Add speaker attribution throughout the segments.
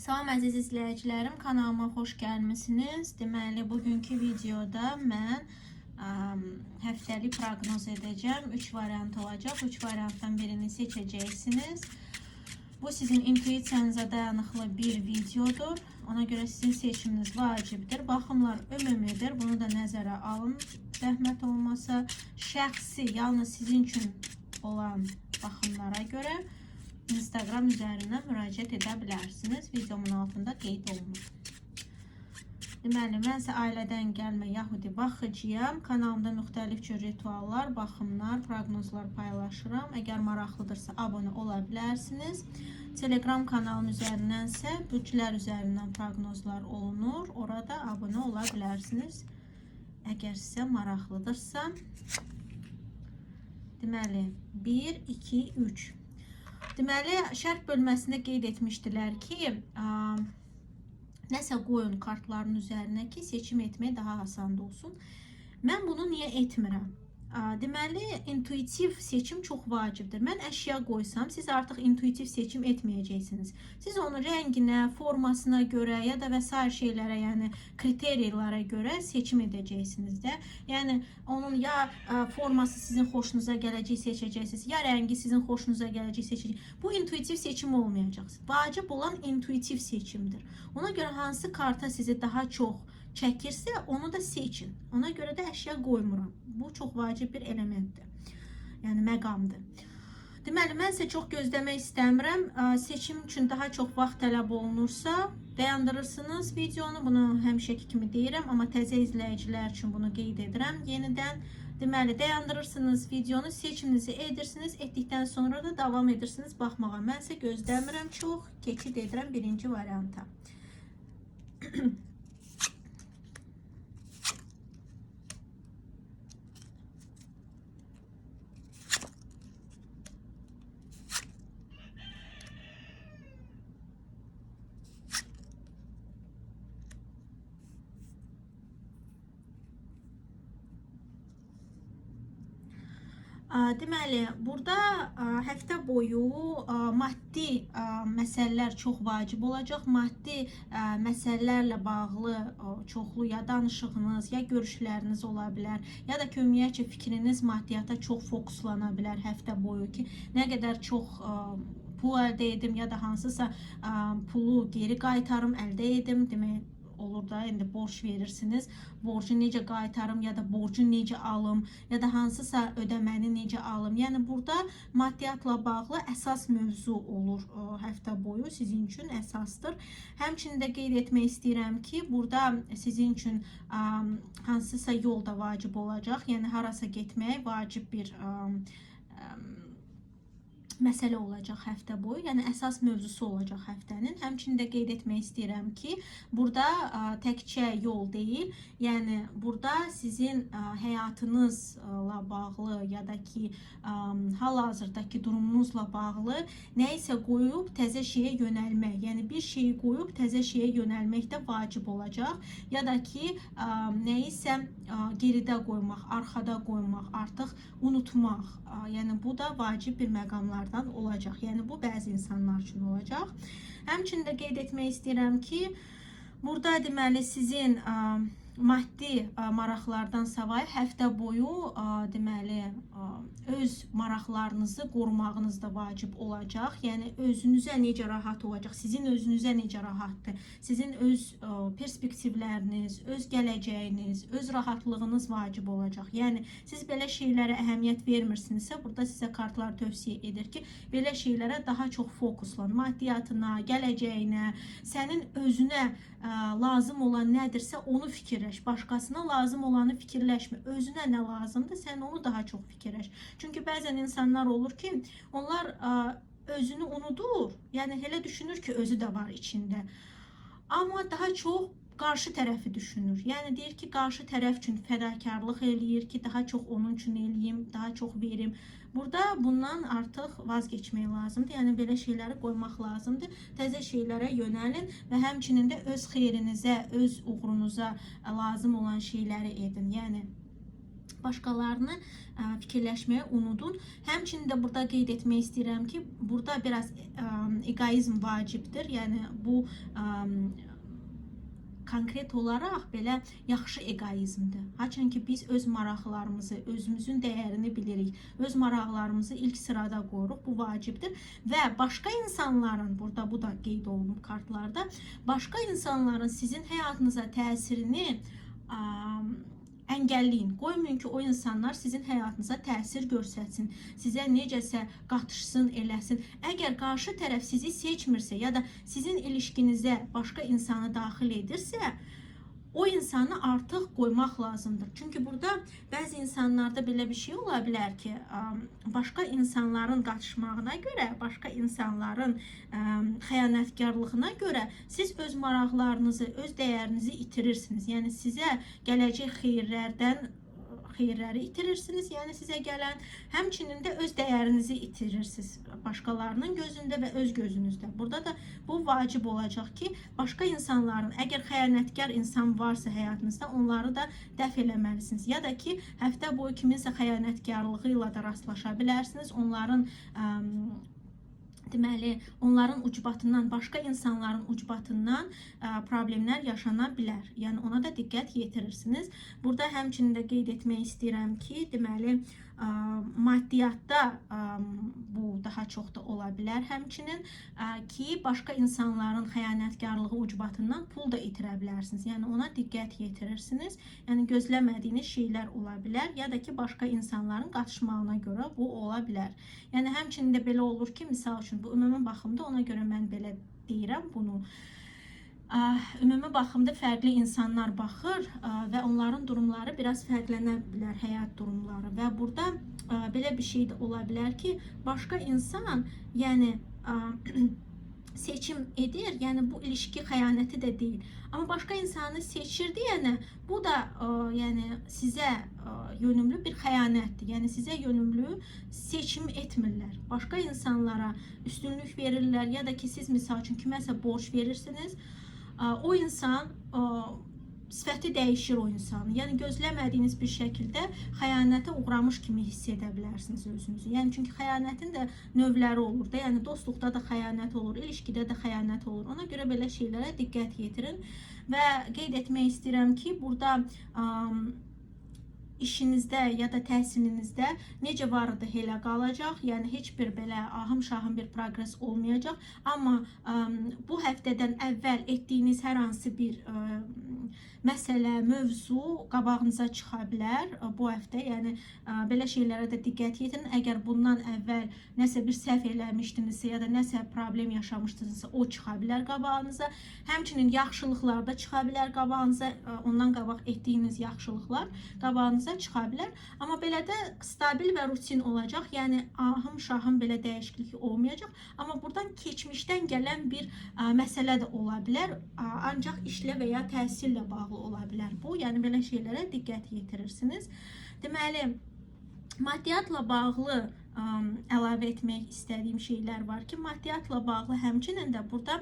Speaker 1: Salam əziz izləyicilərim, kanalıma xoş gəlmisiniz. Deməli, bugünkü videoda mən həftəlik proqnoz edəcəm. 3 variant olacaq. 3 variantdan birini seçəcəksiniz. Bu sizin intuisiyanıza dayanıqlı bir videodur. Ona görə sizin seçiminiz vacibdir. Baxımlar ümumidir. Bunu da nəzərə alın. Zəhmət olmasa şəxsi, yalnız sizin üçün olan baxımlara görə Instagram üzərindən müraciət edə bilərsiniz. Videomun altında qeyd olunur. Deməli, mən isə ailədən gəlmə Yahudi baxıcıyam. Kanalımda müxtəlif cür rituallar, baxımlar, proqnozlar paylaşıram. Əgər maraqlıdırsa abunə ola bilərsiniz. Telegram kanalım üzərindən isə bürclər üzərindən proqnozlar olunur. Orada abunə ola bilərsiniz. Əgər sizə maraqlıdırsa. Deməli, 1, 2, 3. Deməli, şərh bölməsində qeyd etmişdilər ki, nəsə qoyun kartların üzərinə ki, seçim etmək daha asan olsun. Mən bunu niyə etmirəm? Deməli, intuitiv seçim çox vacibdir. Mən əşya qoysam, siz artıq intuitiv seçim etməyəcəksiniz. Siz onu rənginə, formasına görə ya da və sair şeylərə, yəni kriteriyalara görə seçim edəcəksiniz də. Yəni onun ya forması sizin xoşunuza gələcək seçəcəksiniz, ya rəngi sizin xoşunuza gələcək seçəcəksiniz. Bu intuitiv seçim olmayacaq. Vacib olan intuitiv seçimdir. Ona görə hansı karta sizi daha çox çəkirsə, onu da seçin. Ona görə də əşya qoymuram. Bu çox vacib bir elementdir. Yəni məqamdır. Deməli, mən isə çox gözləmək istəmirəm. Seçim üçün daha çox vaxt tələb olunursa, dayandırırsınız videonu. Bunu həmişəki kimi deyirəm, amma təzə izləyicilər üçün bunu qeyd edirəm yenidən. Deməli, dayandırırsınız videonu, seçiminizi edirsiniz. Etdikdən sonra da davam edirsiniz baxmağa. Mən isə gözləmirəm çox, keçid edirəm birinci varianta. Deməli, burada həftə boyu maddi məsələlər çox vacib olacaq. Maddi məsələlərlə bağlı çoxlu ya danışığınız, ya görüşləriniz ola bilər, ya da ki, ümumiyyətcə fikriniz maddiyata çox fokuslana bilər həftə boyu ki, nə qədər çox pul əldə edim ya da hansısa pulu geri qaytarım, əldə edim, demək olur da, indi borc verirsiniz. Borcu necə qaytarım ya da borcu necə alım ya da hansısa ödəməni necə alım. Yəni burada maddiyatla bağlı əsas mövzu olur həftə boyu sizin üçün əsasdır. Həmçinin də qeyd etmək istəyirəm ki, burada sizin üçün hansısa yol da vacib olacaq. Yəni harasa getmək vacib bir məsələ olacaq həftə boyu. Yəni əsas mövzusu olacaq həftənin. Həmçinin də qeyd etmək istəyirəm ki, burada təkcə yol deyil, yəni burada sizin həyatınızla bağlı ya da ki, hal-hazırdakı durumunuzla bağlı nə isə qoyub təzə şeyə yönəlmək, yəni bir şeyi qoyub təzə şeyə yönəlmək də vacib olacaq ya da ki, nəyisə geridə qoymaq, arxada qoymaq, artıq unutmaq. Yəni bu da vacib bir məqamlardan olacaq. Yəni bu bəzi insanlar üçün olacaq. Həmçinin də qeyd etmək istəyirəm ki, burada deməli sizin maddi maraqlardan savayı həftə boyu deməli öz maraqlarınızı qorumağınız da vacib olacaq. Yəni özünüzə necə rahat olacaq, sizin özünüzə necə rahatdır, sizin öz perspektivləriniz, öz gələcəyiniz, öz rahatlığınız vacib olacaq. Yəni siz belə şeylərə əhəmiyyət vermirsinizsə, burada sizə kartlar tövsiyə edir ki, belə şeylərə daha çox fokuslan. Maddiyatına, gələcəyinə, sənin özünə lazım olan nədirsə onu fikirləş. Başqasına lazım olanı fikirləşmə. Özünə nə lazımdır, sən onu daha çox fikirləş. Çünki bəzən insanlar olur ki, onlar özünü unudur. Yəni elə düşünür ki, özü də var içində. Amma daha çox qarşı tərəfi düşünür. Yəni deyir ki, qarşı tərəf üçün fədakarlıq eləyir ki, daha çox onun üçün eləyim, daha çox verim. Burada bundan artıq vazgeçmək lazımdır. Yəni belə şeyləri qoymaq lazımdır. Təzə şeylərə yönəlin və həmçinin də öz xeyrinizə, öz uğurunuza lazım olan şeyləri edin. Yəni Başqalarını fikirləşməyi unudun. Həmçinin də burada qeyd etmək istəyirəm ki, burada biraz egoizm vacibdir. Yəni bu konkret olaraq belə yaxşı egoizmdir. Haçan ki biz öz maraqlarımızı, özümüzün dəyərini bilirik, öz maraqlarımızı ilk sırada qoyuruq, bu vacibdir və başqa insanların, burada bu da qeyd olunub kartlarda, başqa insanların sizin həyatınıza təsirini əngəlləyin. Qoymayın ki, o insanlar sizin həyatınıza təsir göstərsin, sizə necəsə qatışsın, eləsin. Əgər qarşı tərəf sizi seçmirsə ya da sizin ilişkinizə başqa insanı daxil edirsə, o insanı artıq qoymaq lazımdır. Çünki burada bəzi insanlarda belə bir şey ola bilər ki, başqa insanların qatışmağına görə, başqa insanların xəyanətkarlığına görə siz öz maraqlarınızı, öz dəyərinizi itirirsiniz. Yəni sizə gələcək xeyirləri itirirsiniz, yəni sizə gələn, həmçinin də öz dəyərinizi itirirsiniz başqalarının gözündə və öz gözünüzdə. Burada da bu vacib olacaq ki, başqa insanların, əgər xəyanətkar insan varsa həyatınızda, onları da dəf eləməlisiniz. Ya da ki, həftə boyu kiminsə xəyanətkarlığı ilə də rastlaşa bilərsiniz. Onların deməli, onların ucbatından, başqa insanların ucbatından problemlər yaşana bilər. Yəni ona da diqqət yetirirsiniz. Burada həmçinin də qeyd etmək istəyirəm ki, deməli, maddiyyatda bu daha çox da ola bilər həmçinin ki, başqa insanların xəyanətkarlığı ucbatından pul da itirə bilərsiniz. Yəni ona diqqət yetirirsiniz. Yəni gözləmədiyiniz şeylər ola bilər ya da ki, başqa insanların qatışmağına görə bu ola bilər. Yəni həmçinin də belə olur ki, misal üçün bu ümumi baxımda, ona görə mən belə deyirəm bunu. Ümumi baxımda fərqli insanlar baxır və onların durumları biraz fərqlənə bilər, həyat durumları və burada belə bir şey də ola bilər ki, başqa insan, yəni seçim edir, yəni bu ilişki xəyanəti də deyil. Amma başqa insanı seçir deyənə bu da yəni sizə yönümlü bir xəyanətdir. Yəni sizə yönümlü seçim etmirlər. Başqa insanlara üstünlük verirlər ya da ki, siz misal üçün kiməsə borc verirsiniz, o insan sifəti dəyişir o insanın. Yəni gözləmədiyiniz bir şəkildə xəyanətə uğramış kimi hiss edə bilərsiniz özünüzü. Yəni çünki xəyanətin də növləri olur da. Yəni dostluqda da xəyanət olur, ilişkidə də xəyanət olur. Ona görə belə şeylərə diqqət yetirin və qeyd etmək istəyirəm ki, burada işinizdə ya da təhsilinizdə necə var idi elə qalacaq. Yəni heç bir belə ahım-şahım bir proqres olmayacaq. Amma bu həftədən əvvəl etdiyiniz hər hansı bir məsələ, mövzu qabağınıza çıxa bilər bu həftə. Yəni belə şeylərə də diqqət yetirin. Əgər bundan əvvəl nəsə bir səhv eləmişdinizsə ya da nəsə problem yaşamışdınızsa, o çıxa bilər qabağınıza. Həmçinin yaxşılıqlar da çıxa bilər qabağınıza. Ondan qabaq etdiyiniz yaxşılıqlar qabağınıza çıxa bilər. Amma belə də stabil və rutin olacaq. Yəni ahım-şahım belə dəyişiklik olmayacaq. Amma buradan keçmişdən gələn bir məsələ də ola bilər. Ancaq işlə və ya təhsillə bağlı ola bilər bu. Yəni belə şeylərə diqqət yetirirsiniz. Deməli, maddiyyatla bağlı əlavə etmək istədiyim şeylər var ki, maddiyyatla bağlı həmçinin də burada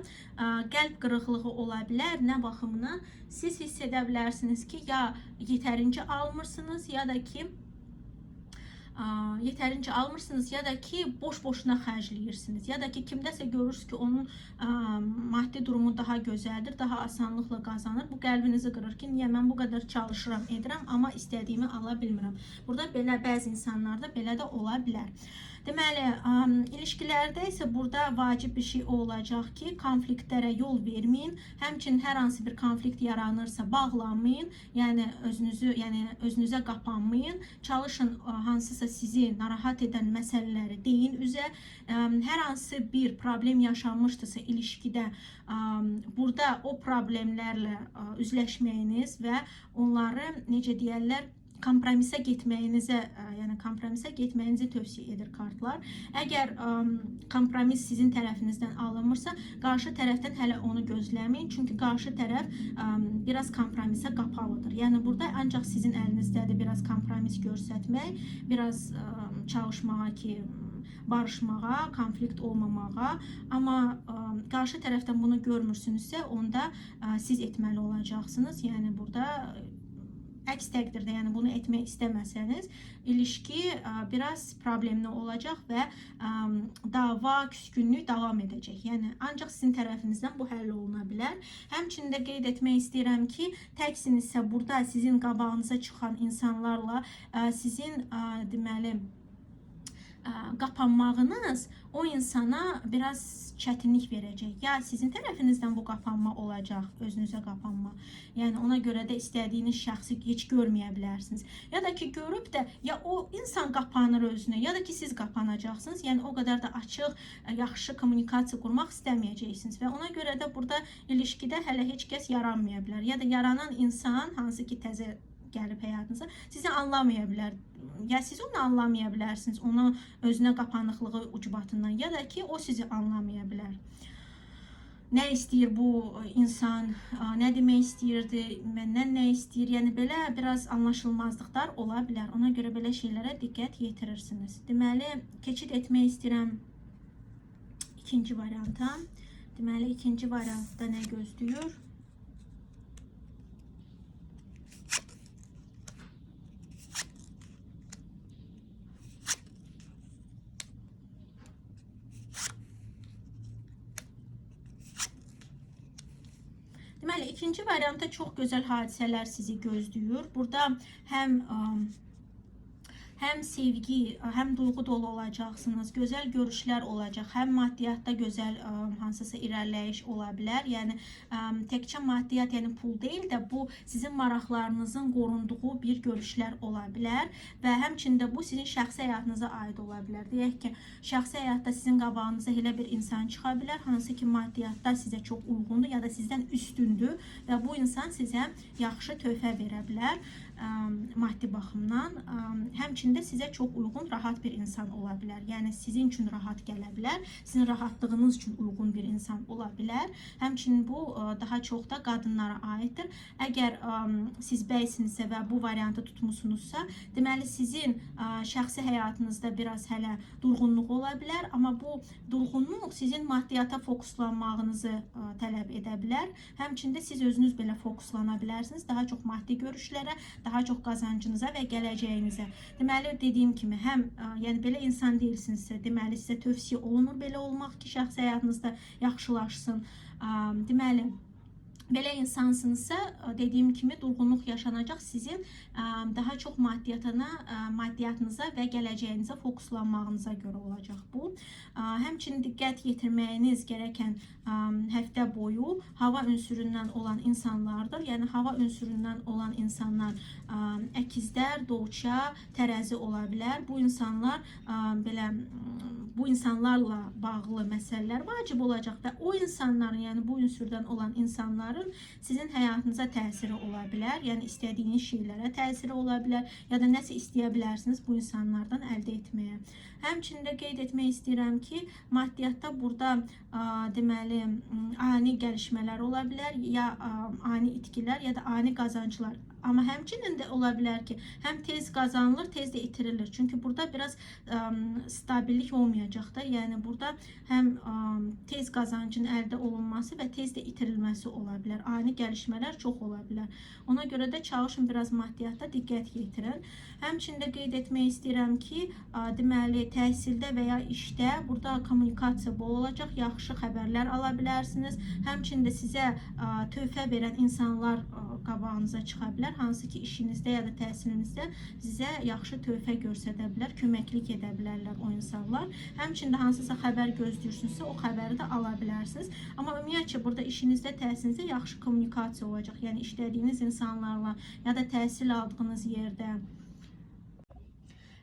Speaker 1: qəlb qırıqlığı ola bilər. Nə baxımından? Siz hiss edə bilərsiniz ki, ya yetərincə almırsınız, ya da ki yetərincə almırsınız, ya da ki boş-boşuna xərcləyirsiniz, ya da ki kimdəsə görürsünüz ki, onun maddi durumu daha gözəldir, daha asanlıqla qazanır. Bu qəlbinizi qırır ki, niyə mən bu qədər çalışıram, edirəm, amma istədiyimi ala bilmirəm. Burada belə bəzi insanlarda belə də ola bilər. Deməli, ilişkilərdə isə burada vacib bir şey o olacaq ki, konfliktlərə yol verməyin. Həmçinin hər hansı bir konflikt yaranırsa bağlanmayın. Yəni özünüzü, yəni özünüzə qapanmayın. Çalışın hansısa sizi narahat edən məsələləri deyin üzə. Hər hansı bir problem yaşanmışdısa ilişkidə, burada o problemlərlə üzləşməyiniz və onları, necə deyərlər, kompromisə getməyinizə, yəni kompromisə getməyinizi tövsiyə edir kartlar. Əgər kompromis sizin tərəfinizdən alınmırsa, qarşı tərəfdən hələ onu gözləməyin. Çünki qarşı tərəf biraz kompromisə qapalıdır. Yəni burada ancaq sizin əlinizdədir biraz kompromis göstərmək, biraz çalışmağa ki, barışmağa, konflikt olmamağa. Amma qarşı tərəfdən bunu görmürsünüzsə, onda siz etməli olacaqsınız. Yəni burada Əks təqdirdə, yəni bunu etmək istəməsəniz, ilişki biraz problemli olacaq və dava, küskünlük davam edəcək. Yəni ancaq sizin tərəfinizdən bu həll oluna bilər. Həmçinin də qeyd etmək istəyirəm ki, təksinizsə burada sizin qabağınıza çıxan insanlarla sizin deməli qapanmağınız o insana biraz çətinlik verəcək. Ya sizin tərəfinizdən bu qapanma olacaq, özünüzə qapanma. Yəni ona görə də istədiyiniz şəxsi heç görməyə bilərsiniz. Ya da ki görüb də ya o insan qapanır özünə, ya da ki siz qapanacaqsınız. Yəni o qədər də açıq, yaxşı kommunikasiya qurmaq istəməyəcəksiniz və ona görə də burada ilişkidə hələ heç kəs yaranmaya bilər. Ya da yaranan insan hansı ki təzə gəlib həyatınıza, sizi anlamaya bilər. Ya siz onu anlamaya bilərsiniz, onu özünə qapanıqlığı ucbatından, ya da ki o sizi anlamaya bilər. Nə istəyir bu insan, nə demək istəyirdi, məndən nə istəyir? Yəni belə biraz anlaşılmazlıqlar ola bilər. Ona görə belə şeylərə diqqət yetirirsiniz. Deməli, keçid etmək istəyirəm ikinci varianta. Deməli, ikinci variantda nə gözləyir? Deməli, ikinci variantda çox gözəl hadisələr sizi gözləyir. Burada həm sevgi, həm duyğu dolu olacaqsınız, gözəl görüşlər olacaq, həm maddiyyatda gözəl hansısa irəliləyiş ola bilər. Yəni təkcə maddiyyat, yəni pul deyil də bu sizin maraqlarınızın qorunduğu bir görüşlər ola bilər və həmçinin də bu sizin şəxsi həyatınıza aid ola bilər. Deyək ki, şəxsi həyatda sizin qabağınıza elə bir insan çıxa bilər, hansı ki maddiyyatda sizə çox uyğundur ya da sizdən üstündür və bu insan sizə yaxşı töhfə verə bilər maddi baxımdan. Həmçinin də sizə çox uyğun, rahat bir insan ola bilər. Yəni sizin üçün rahat gələ bilər, sizin rahatlığınız üçün uyğun bir insan ola bilər. Həmçinin bu daha çox da qadınlara aiddir. Əgər siz bəysinizsə və bu variantı tutmusunuzsa, deməli sizin şəxsi həyatınızda biraz hələ durğunluq ola bilər, amma bu durğunluq sizin maddiyata fokuslanmağınızı tələb edə bilər. Həmçinin də siz özünüz belə fokuslana bilərsiniz. Daha çox maddi görüşlərə, daha çox qazancınıza və gələcəyinizə. Deməli, dediyim kimi, həm yəni belə insan deyilsinizsə, deməli sizə tövsiyə olunur belə olmaq ki, şəxsi həyatınızda yaxşılaşsın. Deməli, belə insansınızsa, dediyim kimi durğunluq yaşanacaq sizin daha çox maddiyatınıza və gələcəyinizə fokuslanmağınıza görə olacaq bu. Həmçinin diqqət yetirməyiniz gerəkən həftə boyu hava ünsüründən olan insanlardır. Yəni hava ünsüründən olan insanlar əkizlər, doğça, tərəzi ola bilər. Bu insanlar belə bu insanlarla bağlı məsələlər vacib olacaq və o insanların, yəni bu ünsürdən olan insanların sizin həyatınıza təsiri ola bilər. Yəni istədiyiniz şeylərə təsiri ola bilər ya da nəsə istəyə bilərsiniz bu insanlardan əldə etməyə. Həmçinin də qeyd etmək istəyirəm ki, maddiyyatda burada deməli ani gəlişmələr ola bilər, ya ani itkilər, ya da ani qazanclar. Amma həmçinin də ola bilər ki, həm tez qazanılır, tez də itirilir. Çünki burada biraz stabillik olmayacaq da. Yəni burada həm tez qazancın əldə olunması və tez də itirilməsi ola bilər. Ani gəlişmələr çox ola bilər. Ona görə də çalışın biraz maddiyyatda diqqət yetirin. Həmçinin də qeyd etmək istəyirəm ki, deməli təhsildə və ya işdə burada kommunikasiya bol olacaq, yaxşı xəbərlər ala bilərsiniz. Həmçinin də sizə töhfə verən insanlar qabağınıza çıxa bilər, hansı ki işinizdə ya da təhsilinizdə sizə yaxşı töhfə göstərə bilər, köməklik edə bilərlər o insanlar. Həmçinin də hansısa xəbər gözləyirsinizsə, o xəbəri də ala bilərsiniz. Amma ümumiyyətcə burada işinizdə, təhsilinizdə yaxşı kommunikasiya olacaq. Yəni işlədiyiniz insanlarla ya da təhsil aldığınız yerdə.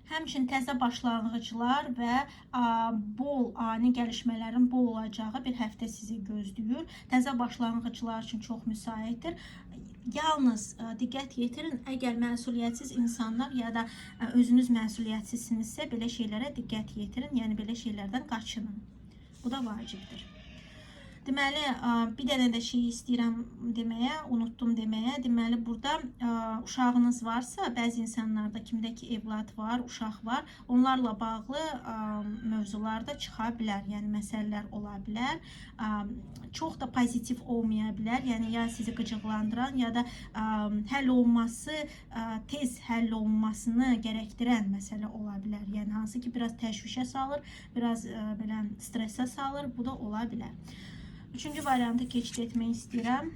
Speaker 1: Həmçinin təzə başlanğıclar və bol ani gəlişmələrin bol olacağı bir həftə sizi gözləyir. Təzə başlanğıclar üçün çox müsaitdir. Yalnız diqqət yetirin, əgər məsuliyyətsiz insanlar ya da özünüz məsuliyyətsizsinizsə, belə şeylərə diqqət yetirin, yəni belə şeylərdən qaçının. Bu da vacibdir. Deməli, bir dənə də şey istəyirəm deməyə, unutdum deməyə. Deməli, burada uşağınız varsa, bəzi insanlarda kimdə ki evlad var, uşaq var, onlarla bağlı mövzular da çıxa bilər. Yəni məsələlər ola bilər. Çox da pozitiv olmaya bilər. Yəni ya sizi qıcıqlandıran, ya da həll olunması, tez həll olunmasını gərəkdirən məsələ ola bilər. Yəni hansı ki biraz təşvişə salır, biraz belə stressə salır. Bu da ola bilər. Üçüncü variantı keçid etmək istəyirəm.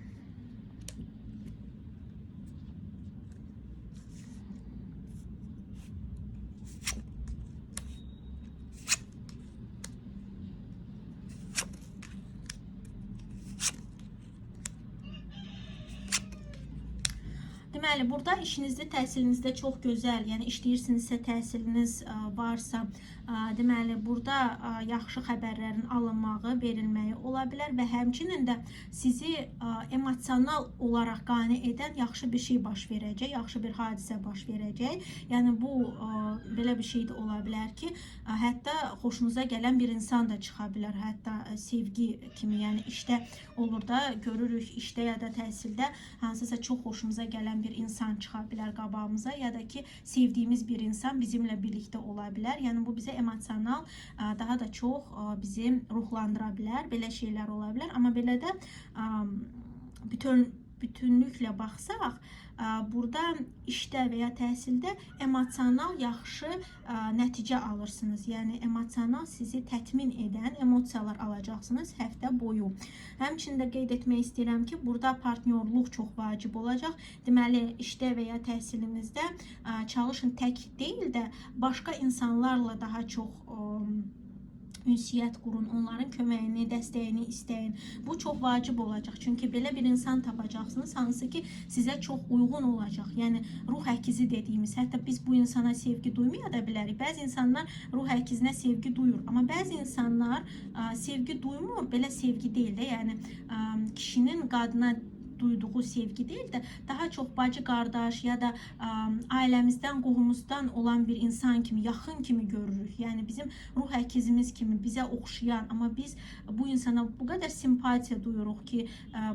Speaker 1: Deməli, burada işinizdə, təhsilinizdə çox gözəl, yəni işləyirsinizsə, təhsiliniz varsa, deməli, burada yaxşı xəbərlərin alınmağı, verilməyi ola bilər və həmçinin də sizi emosional olaraq qane edən yaxşı bir şey baş verəcək, yaxşı bir hadisə baş verəcək. Yəni bu belə bir şey də ola bilər ki, hətta xoşunuza gələn bir insan da çıxa bilər, hətta sevgi kimi, yəni işdə olur da, görürük işdə ya da təhsildə hansısa çox xoşumuza gələn bir insan çıxa bilər qabağımıza, ya da ki sevdiyimiz bir insan bizimlə birlikdə ola bilər. Yəni bu bizə emosional daha da çox bizi ruhlandıra bilər. Belə şeylər ola bilər. Amma belə də bütünlüklə baxsaq, burada işdə və ya təhsildə emosional yaxşı nəticə alırsınız. Yəni emosional sizi tətmin edən emosiyalar alacaqsınız həftə boyu. Həmçinin də qeyd etmək istəyirəm ki, burada partnyorluq çox vacib olacaq. Deməli, işdə və ya təhsilinizdə çalışın tək deyil də başqa insanlarla daha çox ünsiyyət qurun, onların köməyini, dəstəyini istəyin. Bu çox vacib olacaq. Çünki belə bir insan tapacaqsınız, hansı ki sizə çox uyğun olacaq. Yəni ruh əkizi dediyimiz, hətta biz bu insana sevgi duymaya da bilərik. Bəzi insanlar ruh əkizinə sevgi duyur, amma bəzi insanlar sevgi duymur. Belə sevgi deyil də, yəni kişinin qadına duyduğu sevgi deyil də daha çox bacı, qardaş ya da ailəmizdən, qohumuzdan olan bir insan kimi, yaxın kimi görürük. Yəni bizim ruh əkizimiz kimi bizə oxşayan, amma biz bu insana bu qədər simpatiya duyuruq ki,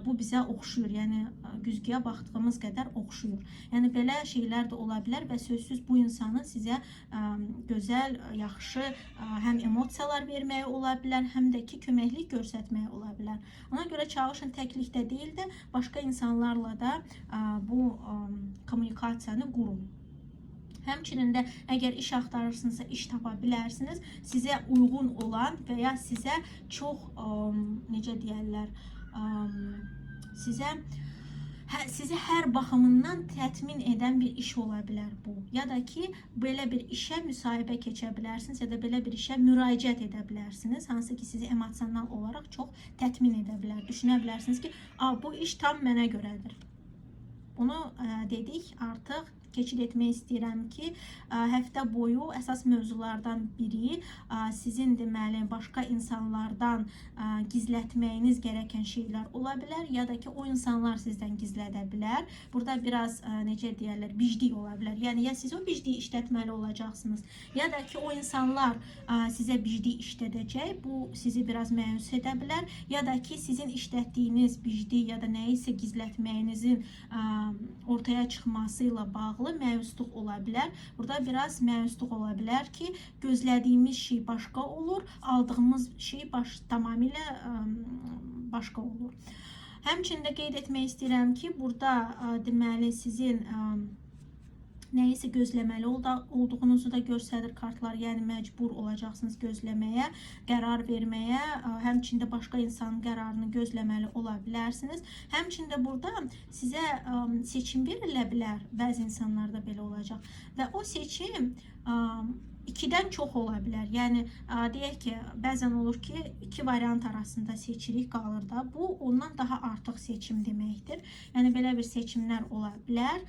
Speaker 1: bu bizə oxşuyur. Yəni güzgüyə baxdığımız qədər oxşuyur. Yəni belə şeylər də ola bilər və sözsüz bu insanın sizə gözəl, yaxşı həm emosiyalar verməyi ola bilər, həm də ki köməklik göstərməyi ola bilər. Ona görə çalışın təklikdə deyil də başqa insanlarla da bu kommunikasiyanı qurun. Həmçinin də əgər iş axtarırsınızsa iş tapa bilərsiniz. Sizə uyğun olan və ya sizə çox necə deyərlər, sizi hər baxımından tətmin edən bir iş ola bilər bu. Ya da ki, belə bir işə müsahibə keçə bilərsiniz, ya da belə bir işə müraciət edə bilərsiniz, hansı ki sizi emosional olaraq çox tətmin edə bilər. Düşünə bilərsiniz ki, bu iş tam mənə görədir. Bunu dedik, artıq keçid etmək istəyirəm ki, həftə boyu əsas mövzulardan biri sizin deməli başqa insanlardan gizlətməyiniz gərəkən şeylər ola bilər, ya da ki o insanlar sizdən gizlədə bilər. Burada biraz necə deyərlər, biclik ola bilər. Yəni ya siz o bicliyi işlətməli olacaqsınız, ya da ki o insanlar sizə biclik işlədəcək. Bu sizi biraz məyus edə bilər, ya da ki sizin işlətdiyiniz biclik ya da nəyisə gizlətməyinizin ortaya çıxması ilə bağlı məyusluq ola bilər. Burada biraz məyusluq ola bilər ki, gözlədiyimiz şey başqa olur, aldığımız şey tamamilə başqa olur. Həmçinin də qeyd etmək istəyirəm ki, burada deməli sizin nəyisə gözləməli olduğunuzu da göstərir kartlar. Yəni məcbur olacaqsınız gözləməyə, qərar verməyə, həmçinin də başqa insanın qərarını gözləməli ola bilərsiniz. Həmçinin də burada sizə seçim verilə bilər. Bəzi insanlarda belə olacaq və o seçim ikidən çox ola bilər. Yəni deyək ki, bəzən olur ki, iki variant arasında seçirik, qalır da. Bu ondan daha artıq seçim deməkdir. Yəni belə bir seçimlər ola bilər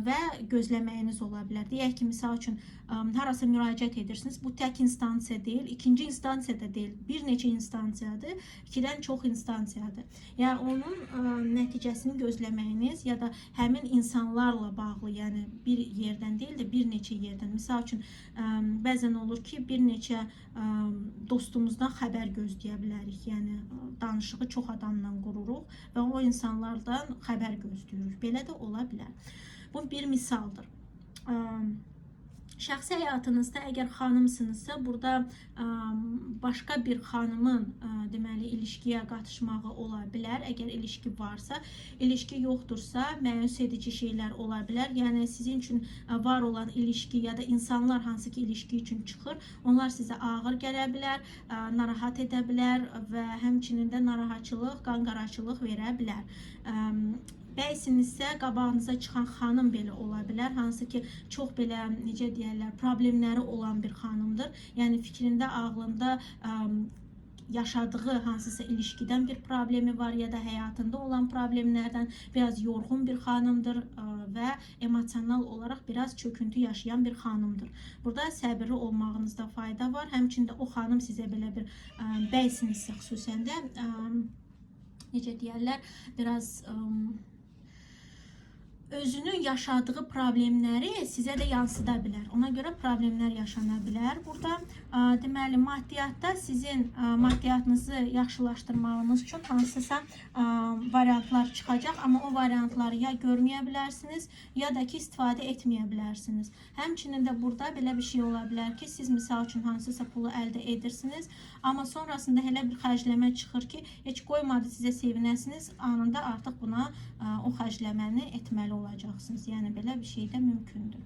Speaker 1: və gözləməyiniz ola bilər. Deyək ki, misal üçün harasa müraciət edirsiniz. Bu tək instansiya deyil, ikinci instansiya da deyil, bir neçə instansiyadır, ikidən çox instansiyadır. Yəni onun nəticəsini gözləməyiniz ya da həmin insanlarla bağlı, yəni bir yerdən deyil də bir neçə yerdən. Misal üçün Bəzən olur ki, bir neçə dostumuzdan xəbər gözləyə bilərik. Yəni danışığı çox adamla qururuq və o insanlardan xəbər gözləyirik. Belə də ola bilər. Bu bir misaldır. Şəxsi həyatınızda əgər xanımsınızsa, burada başqa bir xanımın deməli ilişkiyə qatışmağı ola bilər. Əgər ilişki varsa, ilişki yoxdursa, məyus edici şeylər ola bilər. Yəni sizin üçün var olan ilişki ya da insanlar hansı ki ilişki üçün çıxır, onlar sizə ağır gələ bilər, narahat edə bilər və həmçinin də narahatçılıq, qanqaraçılıq verə bilər. Bəysinizsə, qabağınıza çıxan xanım belə ola bilər, hansı ki çox belə necə deyərlər, problemləri olan bir xanımdır. Yəni fikrində, ağlında yaşadığı hansısa ilişkidən bir problemi var ya da həyatında olan problemlərdən biraz yorğun bir xanımdır və emosional olaraq biraz çöküntü yaşayan bir xanımdır. Burada səbirli olmağınızda fayda var. Həmçinin də o xanım sizə belə bir bəysinizsə xüsusən də necə deyərlər, biraz özünün yaşadığı problemləri sizə də yansıda bilər. Ona görə problemlər yaşana bilər. Burada deməli maddiyyatda sizin maddiyyatınızı yaxşılaşdırmağınız üçün hansısa variantlar çıxacaq, amma o variantları ya görməyə bilərsiniz, ya da ki istifadə etməyə bilərsiniz. Həmçinin də burada belə bir şey ola bilər ki, siz misal üçün hansısa pulu əldə edirsiniz, amma sonrasında elə bir xərcləmə çıxır ki, heç qoymadı sizə sevinəsiniz, anında artıq buna o xərcləməni etməli olacaqsınız. Yəni belə bir şey də mümkündür.